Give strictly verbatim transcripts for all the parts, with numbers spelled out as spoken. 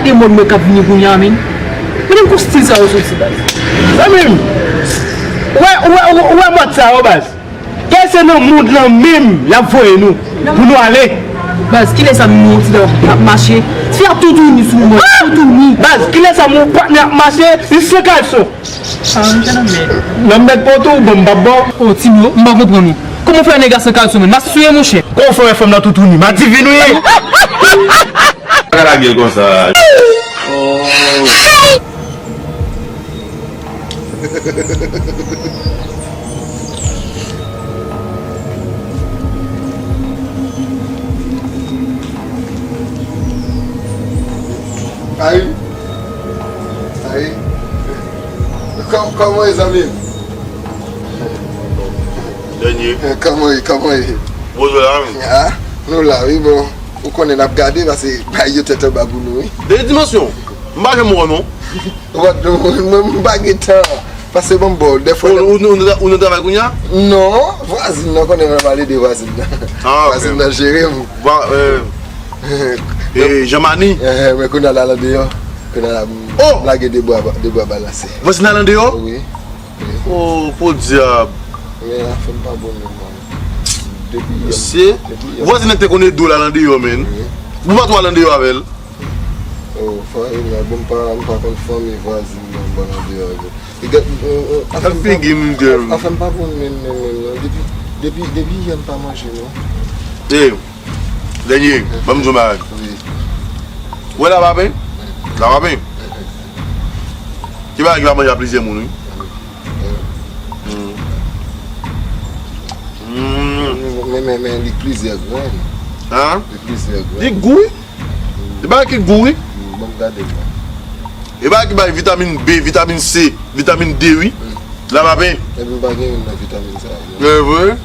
Mòd mwen k ap vini kounye a, men. Gade m kon stil sa yo soti, baz. Zanmi m, ou wè, ou wè, ou wè mòd sa yo, baz. Kè se nan mond lan menm, y ap voye nou, pou nou ale. Baz, kilè sa m wè yon ti dam ap mache? Ti fi a toutouni sou mwen, toutouni. Baz, kilè sa m wè yon patnè ap mache, li san kalson? Ah, m te nan mèd. Nan mèd pou tou, bon, m p ap ba w. Oh, Tino, m pa konprann ou. Kòman w fè wè nèg la san kalson, men? Masisoye, monchè. Kòman w fè wè fanm nan toutouni? Madivin ou ye? Pa ka lage l konsa. Ay. Ay. Kò-, kòman ye, zanmi m? Dènye. Kòman ye, kòman ye? Poze la, wi. Ah, nou la, wi, bon. Ou konnen n ap gade, paske bay yo tèt anba pou nou, wi. Dènye dimansyon. M pa janm wè w, non. Wòd, mwen, mwen, m pa gen tan. Pase ban m ba w, dèfwa. Ou, ou, ou, ou nan travay kounye a? Non, vwazin nan, konnen mwen pale de vwazin nan. Ah, ok. Vwazin nan jere m. Vwa-, euh, e Jean Mani? Eh, eh, men kounye a l al andeyò. Kounye a la, m lage de bwa, de bwa balanse. Vwazin nan al andeyò? Wi. Oh, podyab. Men afè m pa bon menm, man. Depi yè m, mesye, depi yè m. Vwazin nan te konn ede w la andeyò, men. Wi. Ou pa twò al andeyò avè l? Oh, fanmi mwen, bon, m pa, m pa konn fanmi vwazin nan ban andeyò avè l. Li gad, eh, eh, afè m pa, figi m, girl. Afè m pa bon menm, menm, menm, non. Depi, depi, depi yè m pa manje, non. Eh, Dènye, ban m di w yon bagay. Wi. Ou wè lapapen? Lapapen? Ki bagay ki pa manje a plizyè moun, wi. Mm. Mm. Men, men, men, li plizyè grenn. Hein? Li plizyè grenn. Li gou, wi. Li bagay ki gou, wi. Mm, ban m gade l la. E bagay ki bay vitamin B, vitamin C, vitamin D, wi. Mm. Lapapen. Epi m pa gen youn nan vitamin sa yo. E vre?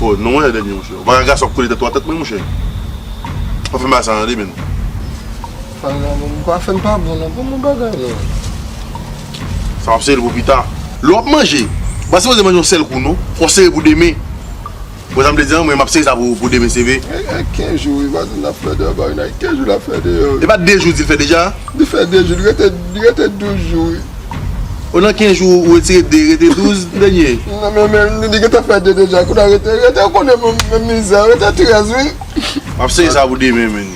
Oh, non, monchè, Dènye, monchè. Ou pa ka gason ap kole tèt ou a tèt mwen, monchè. Pa fè m sa, tande, men. Fanm nan, bon, pa fè m pa bon, non. Bon, bon bagay, non. Sa w ap sere l pou pita. Lè w ap manje, ou pa sipoze manje yon sèl kou, non. Fò w sere pou demen. Bon, sa m te di an, mwen, m ap sere sa pou, pou demen, se vre. E, e, kenz jou, wi, vwazin nan ap fè deyò, ba, wi, nan kenz jou l ap fè deyò, wi. E pa de jou di l fè deja? Li fè de jou, li rete, li rete douz jou, wi. O nan kenz jou ou retire de, rete douz, Dènye. Non, men, men, li gentan fè de deja, kounye a rete, rete, ou konnen, men, men mizè, rete trèz, wi. M ap sere sa pou demen, men.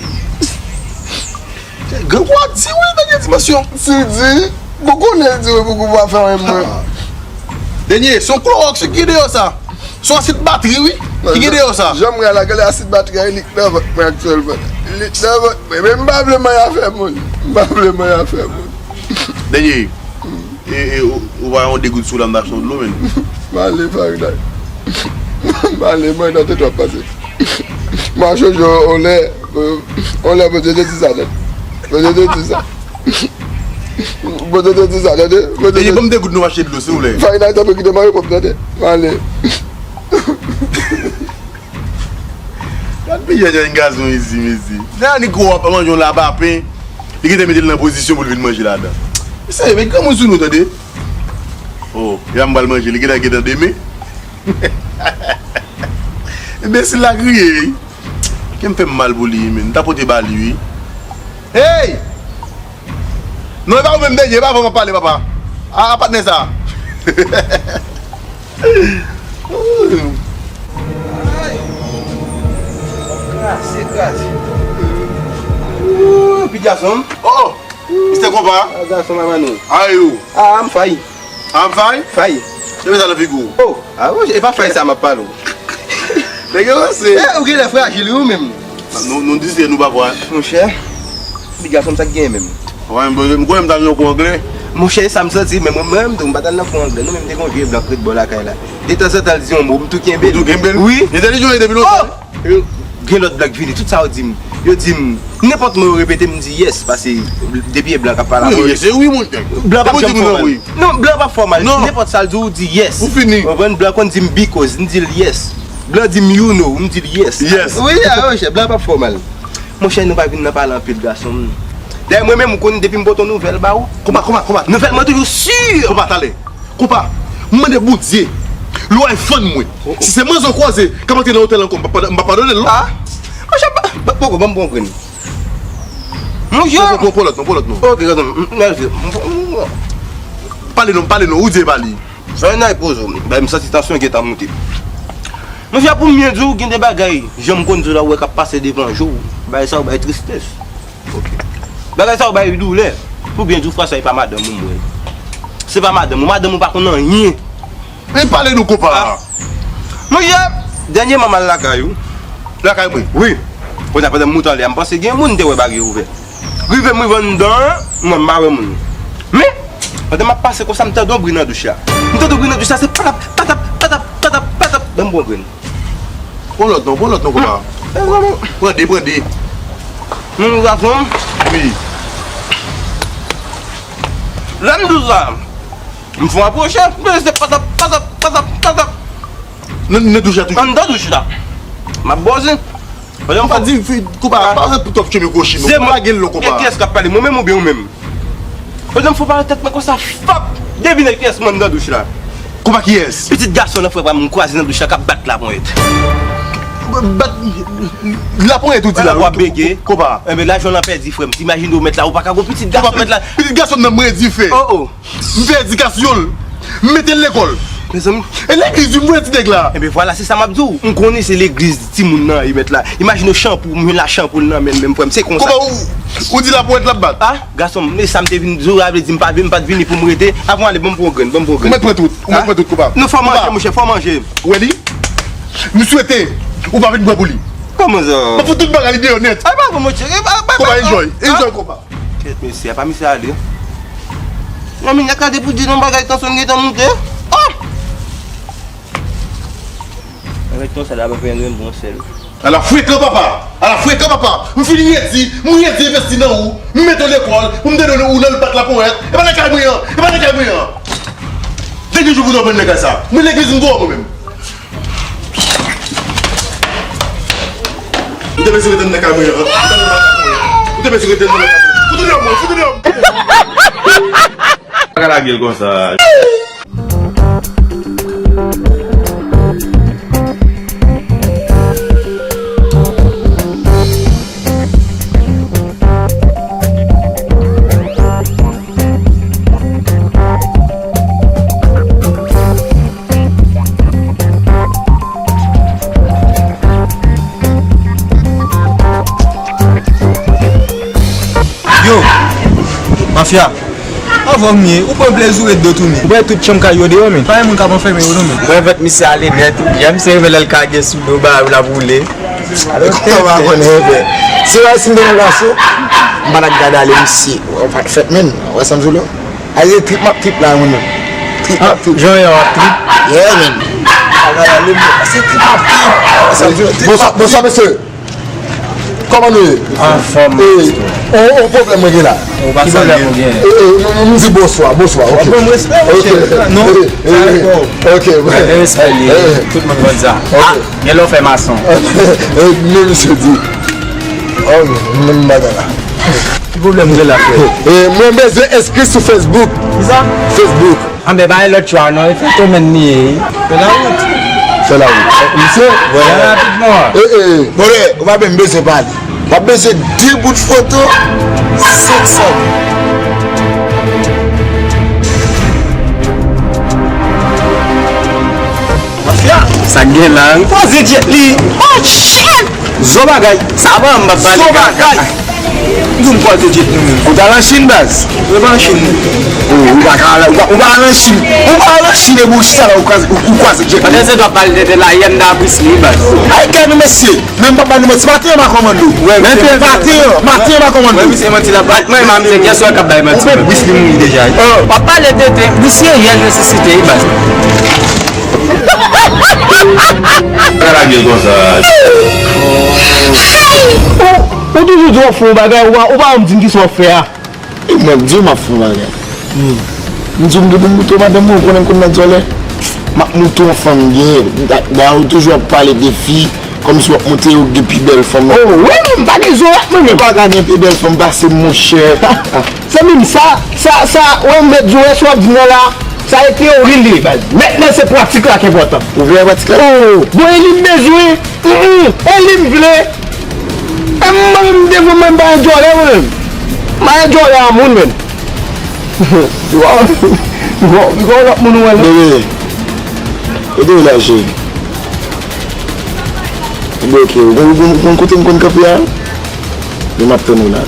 Grangou a di, wi, Dènye dimansyon. Si l di, bon, konnen l di, wi, pou, pou pa fè anyen, mwen. Ah. Dènye, se yon klowòks ki gen deyò sa. Se yon asid batri, wi, ki gen deyò sa. Jan m wè a la, gade asid batri a, li k nan vant mwen aktyèlman. Li k nan vant mwen, men m pa vle manyen afè moun. M pa vle manyen afè moun. Dènye, e, e, ou, ou pa yon degout sou la, m ta achte yon dlo, men. M ale, Farida. M ale, mwen, nan tèt w ap pase. M a chonje yon lè, yon lè, Bondye te di sa, tande. Bondye te di sa. Bondye te di sa, tande. Bondye te di sa. Dènye, ban m degout, nou achte dlo, silvouplè. Farida, tanpri, kite m al reprann, tande. M ale. Gad piyè jèn gason isi, mesye. Nan annik ou ap manje yon lapapen, li gentan mete l nan pozisyon pou l vin manje ladan. Mesye, met granmoun sou nou, tande. Oh, e la m pral manje, li gentan, gentan demen. Enbesil la kriye, wi. Kè m fè m mal pou li, men. M ta pote ba li, wi. Hey! Non, e pa ou menm, Dènye, e pa avè w m ap pale, papa. A, a patnè sa. Ay! Kraze, kraze. Ooh, pitit gason m. Oh, oh. Mistè Konpa. Ah, gason m, mano. How are you? Ah, I'm fine. I'm fine? Fine. Kè sa nan figi w? Oh, ah, bon, e pa fine sa m ap pale w. Nèg yo ranse. Eh, ou genlè frajil, wi, ou menm. Nou, nou di se nou pa vwa. Monchè, pitit gason m, sa k genyen menm? Wè, m, m konnen m ta nan yon kou angle. Monchè, sa m santi, men mwen, mwen menm tou, m pa t al nan kou angle, non, men m te gen yon vye blan k ret bò lakay la. Detanzantan, l di yon mo, m tou kenbe l. Ou tou kenbe l? Wi. Entèlijan w ye depi lontan. Oh! Yo, gen lòt blan k vini, tout sa yo di m. Yo di m, nenpòt mo yo repete, m di yes, paske depi e blan k ap pale avè w. Wi, yes, se wi, monchè. Blan p ap janm fè w mal. Non, blan p ap fè w mal. Non. Nenpòt sa l di w, ou di yes. Ou fini. Ou konprann? Blan konn di m because, m di l yes. Blan di m you know, m di l yes. Yes. Wi, a, monchè, blan p ap fè w mal. Monchè, nou pa vin nan pale anpil, gason m. Dayè, mwen menm, ou konn, depi m pote yon nouvèl ba ou. Konpa, konpa, konpa. Nouvèl mwen toujou sur. Konpa, talè. Konpa, m mande Bondye, lè w al vann mwen. Si se manzè w kwaze k ap antre nan otèl ankò, m p ap padone, m p ap padone l, non. Ah. Monchè, pa, pa, poko, ban m konprann. Monchè. Pran, pran, pran lòt non, pran lòt non. Ok, gade, m, m, mèsi. Pale non, pale non, ou di e pa li. Fè yon ay poze w, bay m santi tansyon gentan monte. Monchè, pou m byen di w, gen de bagay, jan m konn di w la, ou wè k ap pase devan je w, bagay sa yo bay tristès. Ok. Bagay sa yo bay doulè. Pou byen di w, fwa sa, e pa madanm ou m wè. Se pa madanm ou, madanm ou pa konn anyen. Men pale nou konpa. Ah. Monchè, dènyèman m al lakay ou. Lakay mwen? Wi. Kounye a pandan m moute anlè a, m panse gen moun te wè baryè ouvè. Rive m rive anndan an, mwen m pa wè moun. Men, pandan m ap pase konsa, m tande yon bri nan douch la. M tande yon bri nan douch la, se patap, patap, patap, patap, patap. Ban m pran grenn. Pran lòt non, pran lòt non konpa. Pran de, pran de. Moun gason. Wi. Lè m di w sa, m fè yon apwoche, m tande se patap, patap, patap, patap. Nan, nan douch la toujou. Anndan douch la. M ap bòze. Pandan m pa di, fi, konpa, pa ret pou twòp cheve kwochi non. Konpa gen dlo konpa. E kiyès k ap pale, mwen menm oubyen ou menm? Pandan m fè yon parèt tèt mwen konsa, fap! Devine kiyès m wè anndan douch la. Konpa kiyès? Pitit gason nan frè pa m m kwaze nan douch la k ap bat laponyèt. Bat laponyèt ou di la? W ap bege. Konpa. Enben lajan w lan pèdi frè m. Imajine w mèt la, ou pa ka gon pitit gason mèt la. Pitit gason nan mwen dife. Oh, oh. M fè edikasyonl. M mete l lekòl. Mezanmi. E legliz wi m voye ti nèg la. Enben vwala, se sa m ap di w. M konnen se legliz timoun nan ye mèt la. Imajine w chanpou, m jwenn la chanpou l nan men l menm frè m. Se konsa. Kòman ou, ou di laponyèt l ap bat? Ah, gason m, e sa m te vin di w, sa vle di m pa vin, m pa t vini pou m rete. Avan w ale, ban m pran yon grenn, ban m pran yon grenn. Ou mèt pran tout, ou mèt pran tout konpa. Non, fò w manje, monchè, fò w manje. Ou wè li? M swete ou pa vin pran pou li. Kòman sa? M ap fout tout bagay li deyò nèt. Ay, pa bon, monchè. Konpa, enjoy, enjoy konpa. Kèt mesye, apa misye ale? Nan minèt la depi w di nan bagay tansyon gentan monte. Oh! Avèk tansyon la pa fè yon grenn bon sèl. Ala frekan papa! Ala frekan papa! M fin redi, m redi envesti nan ou, m mete w lekòl, pou m te donn ou nan l bat laponyèt. E pa nan kay mwen an! E pa nan kay mwen an! Dènye jou pou nou aprann nan kay sa. Mwen legliz m twò mwen menm. Ou te bezwen rete nan kay mwen an. Ou te bezwen rete nan kay mwen. Fout ou deyò mwen, fout ou deyò mwen. Pa ka lage l konsa. Yo, mafya, anvan m ye, ou pran plezi w ret do tounen. Ou pran tout chanm kay yo deyò, men. Pa gen moun k ap anfèmen yo, non, men. Ou pran vant misye ale nèt. Yè misye rive lè l kage sou do, ba, l ap woule. Kòman pa konnen, men. Se pa si m te nan gason, m pa t ap gade ale misye. Ou pa t fèt, men. Ou wè sa m di w la? Aye trip m ap trip la, mwen menm. Trip m ap trip. Jan yo ap trip. Yeah, man. Bagay la, lè m se trip m ap trip. Sa vle di trip m ap trip. Bonswa, bonswa, mesye. Kòman nou ye? Anfòm. Eh, on, on pwoblèm mwen gen la. Ou pa sa gen. Eh, eh, m, m di bonswa, bonswa, ok. Bon, respè, monchè. Non, sa e kò. Ok, respè li. Tout moun konn sa. Ah, gen lè w fè mason. Eh, non, misye di. Oh, menm bagay la. Ki pwoblèm ou gen la, frè? Eh, mwen bezwen enskri sou Facebook. Kisa? Facebook. Anben, pa gen lòt chwa, non. E fè tomen li ye. Fè lawout. Fè lawout. Misye? Wè. Rapidman. Eh, eh. Brother, ou pa menm bezwen pale. W ap bezwen de bout foto, senk san. Mafya, sa k gen la, wi? Poze djèt li. Oh, shit! Zo bagay. Sa pa m, m ap pale. Zo bagay. M di w m poze djèt nou menm. Ou t al an Chin, baz? Mwen pa an Chin. Oh, ou pa ka al, ou pa, ou pa al an Chin. Ou pa al an Chin epi ou chita la, ou kwaze, ou, ou kwaze djèt. Pandan se t ap pale de, de la yèn da Brisly, baz. Ay, gade mesye. Men m p ap ba nou manti, maten an m a kòmande w. Men maten an, maten an m a kòmande w. Wè, misye manti la, bat mwen, m a misye, kiyès wè k ap bay manti? Brisly mouri deja, wi. W ap pale de, de, misye yè nesesite, wi, baz. Sa lage l konsa. Ou, ou toujou di w ap fè yon bagay, ou pa, ou pa janm di m kisa w ap fè a. E mwen, m di w m ap fè yon bagay. M di w m gen pou m moute w madanm mwen, ou konnen m konn nan dyòlè. M ap moute w yon fanm byen. Da-, dayè, ou toujou ap pale de fi, kòmsi w ap montre yo gen pi bèl fanm. Oh, wi, m pa gen zo wèt mwen menm. Ou pa ka gen pi bèl fanm pase m, monchè. Zanmi m, sa, sa, sa, wè m mèt di w, wè sa w ap di m nan la, sa e teyori l ye, baz. Mentnan se pratik la ki enpòtan. Ou vle pratik la? Oh, bon, e li m bezwen. Mm, mm, e li m vle. E mwen menm devan mwen, m pa gen dyòlè mwen menm. Mayen djòlè a moun, men. Li pa, li pa, li pa yon lòt moun ou wè la. Bebe, kote w la, cheri? Ebyen, oke, ou konn, ou konn, ou konn kote m konn kanpe a? Men m ap tann ou la.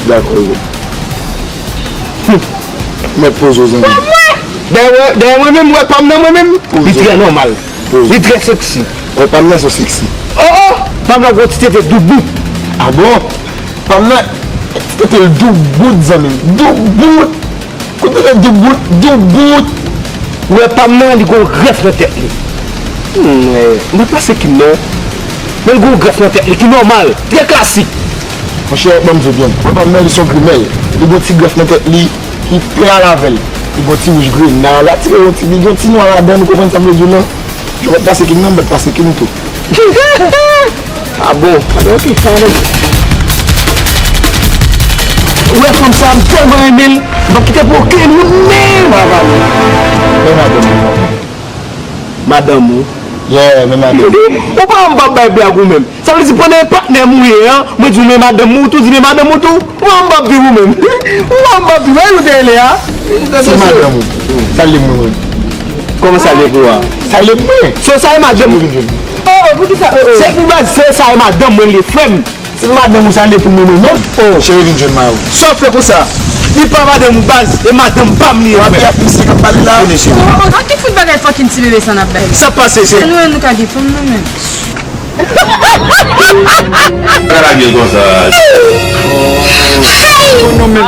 Dakò, bebe. Mèt poze w, zanmi. Dèyè, dèyè mwen menm, ou wè pa m nan mwen menm? Li trè nòmal. Li trè seksi. Wè pa m nan se seksi. Oh, oh! Pa m nan gwo ti tete doubout. Ah bon? Pa m nan ti tete l doubout, zanmi m. Doubout! Kote l doubout, doubout! Ou wè pa m nan, li gon grèf nan tèt li. Hmm, eh, mwen pase ki m non. Men l gon grèf nan tèt li ki nòmal, trè klasik. Monchè, ban m di w byen. Wè pa m nan, li se yon grimèl. Li gon ti grèf nan tèt li ki pè al avè l. Li gon ti wouj grena la, ti, yon ti, li gon ti nwa ladan l, ou konprann sa m vle di w lan? Yo pa t pase king nan, m pa t pase king tou. Ah bon? Ah ben, ok, sa va. Ou wè fanm sa, m tèlman renmen l, m p ap kite l pou okenn moun menm. Men madanm ou. Madanm ou? Yeah, men madanm. Ou pa wè m p ap bay blag ou menm. Sa vle di pandan e patnè m ou ye an, mwen di w men madanm ou, ou tou di men madanm ou tou. Ou pa wè m p ap viv ou menm. Ou pa wè m p ap viv, wè ou te rele a? Se madanm ou. Salye mwen, mwen. Kòman salye pou a? Salye pou mwen. Se sa e madanm ou. Oh, poukisa? Se pou baz, se sa e madanm mwen li frè m. Se madanm ou salye pou mwen, mwen, non? Oh. Cheri, vin jwenn mari w. Sa w fè konsa? Li pa madanm ou baz, e madanm pa m li ye, frè. W ap ap misye k ap pale la. Konnen cheri. Oh, oh, oh, ki fout bagay fucking ti bebe sa n ap bay la? Sa pase, cheri? Nou, nou ka gen fanm nan men. Pa ka lage l konsa. Non, non, men,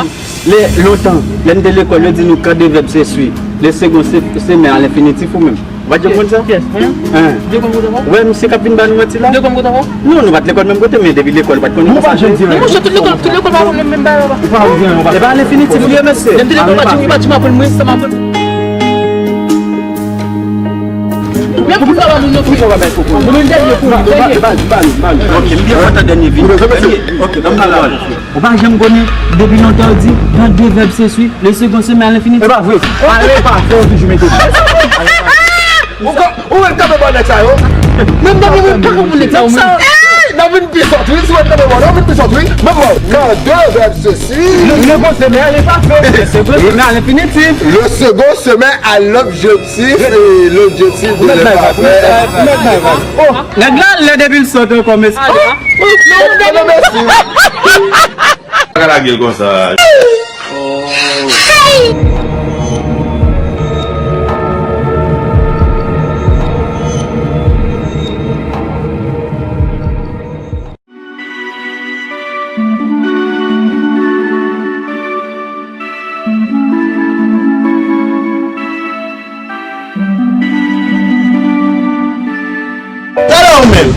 lè, lontan, lè n te lekòl, yo di nou quand deux verbes se suivent, le second se, se met à l'infinitif ou menm. Ou pa t janm konn sa? Kiyès? Mwen? Hein. Ou te konn kote ankò? Wè, misye k ap vin ba nou manti la. Ou te konn kote ankò? Non, nou pa t lekòl menm kote, men depi lekòl, ou pa t konnen konsa. Non, monchè, tout lekòl, tout lekòl pa konn menm bagay la. Ou pa vin, ou pa. E pa à l'infinitif li ye, mesye. Lè m te lekòl, pa t janm, pa t janm aprann mwen sa m aprann. Men pou sa, ba moun nan fouye. Pou mwen dènye kou, dènye. Baz, baz, baz. Ok, m byen kontan dènye vini. Dènye. Ok, ban m pale avè w. Ou pa janm konnen, depi lontan yo di, quand deux verbes se suivent, le second se met à l'infinitif. E pa vre. Ale pa fè yo toujou mete. Ou ka, ou menm kanpe bò nèg sa yo. Menm nan mwen, mwen pa konprann nèg sa yo, men. Ey, n ap vin pi sòt, wi. Si w ap kanpe bò, n ap vin pi sòt, wi. Men bon, quand deux verbes se suivent. Le, le second se met à l'imparfait. Le second se met à l'infinitif. Le second se met à l'objectif et l'objectif de l'imparfait. Oh, nèg la, lè depi l sòt ankò, mesye. Oh, non, non, non, mèsi. Pa ka lage l konsa. Talè w menm.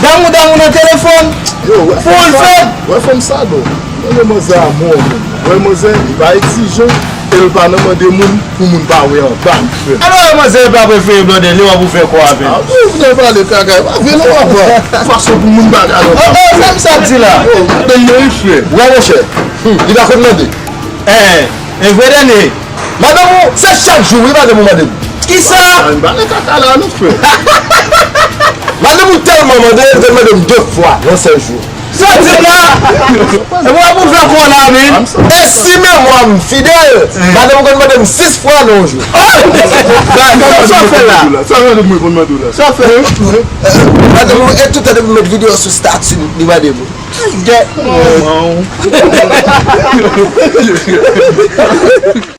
Damou, damou nan telefòn. Yo, wè fanm sa, wè fanm sa, non. Mwen gen manzè a mò, menm. Wè manzè, li pa egzijan, e l pa nan mande moun pou moun pa wè anba l, frè. Alò, manzè pa prefere blòdè, li wè pou fè kò avè l. Ah, bon, ou vle pale kaka, pa vre, non, papa. Fason pou moun pa gade anba. Oh, oh, sa m sa di la. Yo, mande l non, wi, frè. Wè, monchè. Hmm, li pa konn mande. Eh, e vre, Dènye. Madanm ou, se chak jou, wi, madanm ou mande m. Kisa? Pa vin pale kaka la, non, frè. Madanm ou tèlman mande, li te mande m de fwa nan sèl jou. Sa w di la? E mwen pou fè kò la, men. E si memwa m fidèl, madanm ou konn mande m sis fwa nan yon jou. Oh! Sa w fè la? Sa madanm mwen konn mande w la? Sa w fè? Madanm ou, e tout tan depi m met videyo sou stati, li mande m. Gè. Manman w.